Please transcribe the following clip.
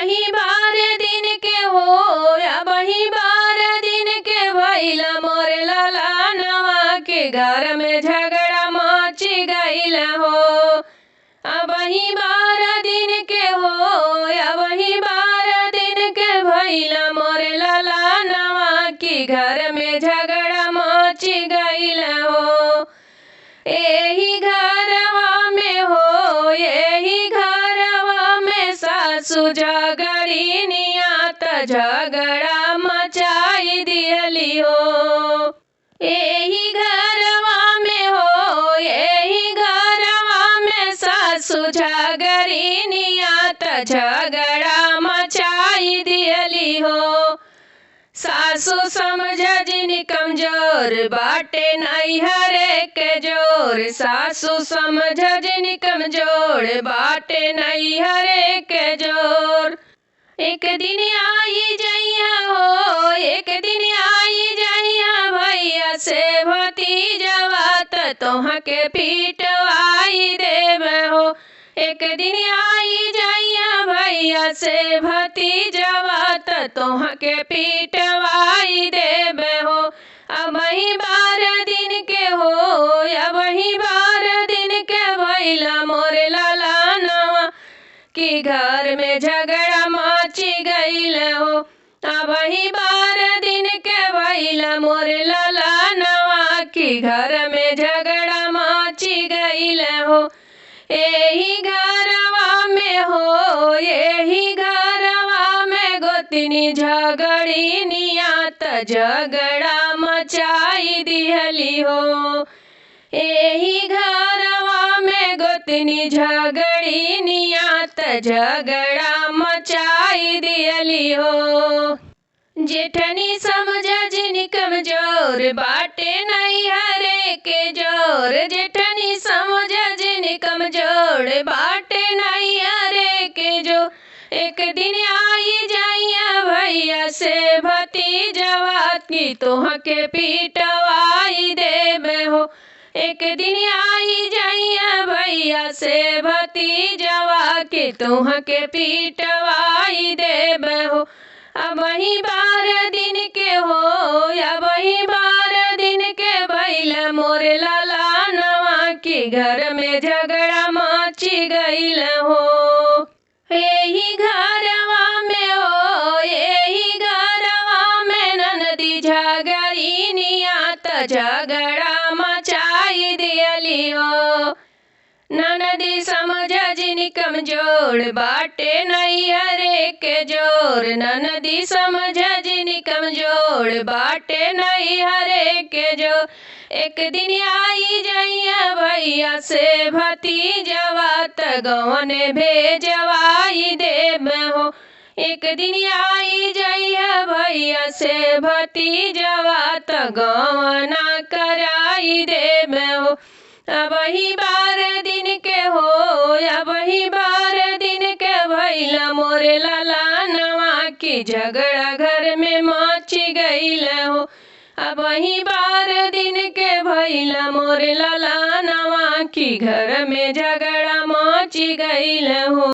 ही 12 दिन के हो, अब ही 12 दिन के भइला मोर ललनवा के घर में झगड़ा मच गइल हो। अब ही 12 दिन के हो, अब ही 12 दिन के भइला मोर ललनवा के घर में झगड़ा मच गइल हो। एही घरवा में हो, एही घरवा में सासू झगड़िनिया त झगड़ा मचाई दिहली हो। एही घरवा में हो, एही घरवा में सासू झगड़िनिया त झगड़ा मचाई दिहली हो। सासू समझ जिन कमजोर बाटे नैहरे के जोर, सासू समझ जिन कमजोर बाटे नैहरे के जोर। एक दिन आई जइया हो, एक दिन आई जइया भैया से भतीजवा त तोहा के पिटवाई देब हो। एक दिन आई जइया भैया से भतीजवा त तोहा के पिटवाई देब हो। अब ही 12 दिन के हो, अब ही 12 दिन के भइला मोर ललनवा कि घर में झगड़ा मच गइल हो। अब ही 12 दिन के भइला मोर ललनवा कि घर में झगड़ा मच गइल हो। एही घरवा में हो, एही घरवा में गोतनी झगड़िनिया त झगड़ा मचाई दिहली हो। एही घरवा में गोतनी झगड़िनिया त झगड़ा मचाई दिहली हो। जेठनी समझ जिन कमजोर बाटे नैहरे के जोर, जेठनी समझ जिन कमजोर बाटे नैहरे के जोर। एक दिन आई जाइया भैया से भतीजवा की तोहा के पिटवाई देब हो। एक दिन आई जाइया भैया से भतीजवा की तोहा के पिटवाई देब हो। अब ही 12 दिन के हो, अब ही 12 दिन के भइला मोर ललनवा के घर में झगड़ा मच गइल हो। एही घरवा में हो, एही घरवा में ननदी झगड़िनिया त झगड़ा मचाई दिहली हो। ननदी समझ जिन कमजोर बाटे नैहरे के जोर, ननदी समझ जिन कमजोर बाटे नैहरे के जोर। एक दिन आई जइया भैया से भतीजवा त गवन भेजवाई देब हो। एक दिन आई जइया भैया से भतीजवा त गवना कराई देब हो। अब ही 12 दिन के हो, अब ही 12 दिन के भइला मोर ललनवा की झगड़ा घर में मच गइल हो। अब ही 12 दिन के भइला मोर ललनवा की घर में झगड़ा मच गइल हो।